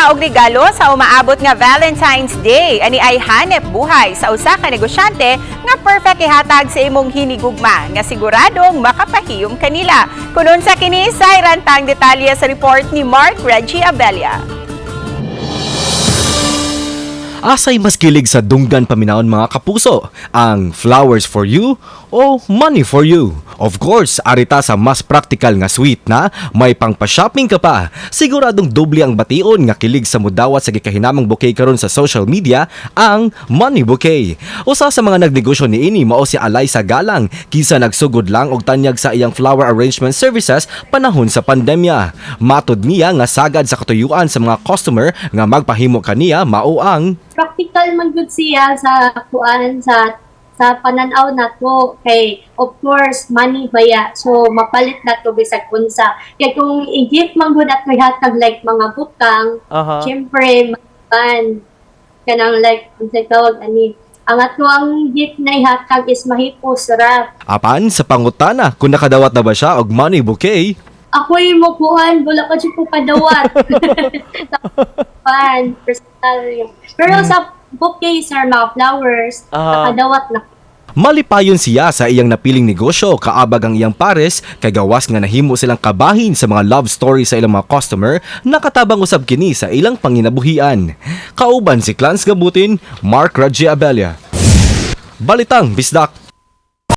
ta og regalo sa umaabot nga Valentine's Day. Ani ay hanep buhay sa usa ka negosyante nga perfect ihatag sa imong hinigugma nga siguradong makapahiyom kanila. Kun unsa kini, sayran tang detalye sa report ni Mark Reggie Abella. Asay mas kilig sa dunggan paminawon, mga kapuso? Ang flowers for you o money for you? Of course, arita sa mas practical nga sweet na may pangpa-shopping ka pa. Siguradong doble ang bation nga kilig sa mudawat sa gikahinamang bouquet karon sa social media, ang money bouquet. Usa sa mga nagnegosyo niini mao si Alaysa Galang, kinsa nagsugod lang og tanyag sa iyang flower arrangement services panahon sa pandemya. Matod niya nga sagad sa katuyuan sa mga customer nga magpahimo kaniya mao ang Practical man gud siya sa kuan, sa pananaw nato, kay of course money baya, so mapalit nato bisag unsa. Kay kung i-gift man gud ato ihatag like mga butang, syempre man kanang like unsay tawag ani, ang ato ang gift na ihatag is mahipos ra. Apan sa pangutana kung nakadawat na ba siya og money bouquet, Ako'y mo kuan, wala pa siya ko kadawat. Pan, personal yun. Pero sa bouquet, sir, mga flowers, nakadawat na. Malipayon siya sa iyang napiling negosyo kaabag ang iyang pares, kay gawas nga nahimo silang kabahin sa mga love story sa ilang mga customer, nakatabang usab kini sa ilang panginabuhian. Kauban si Clans Gabutin, Mark Raji Abella. Balitang Bisdak.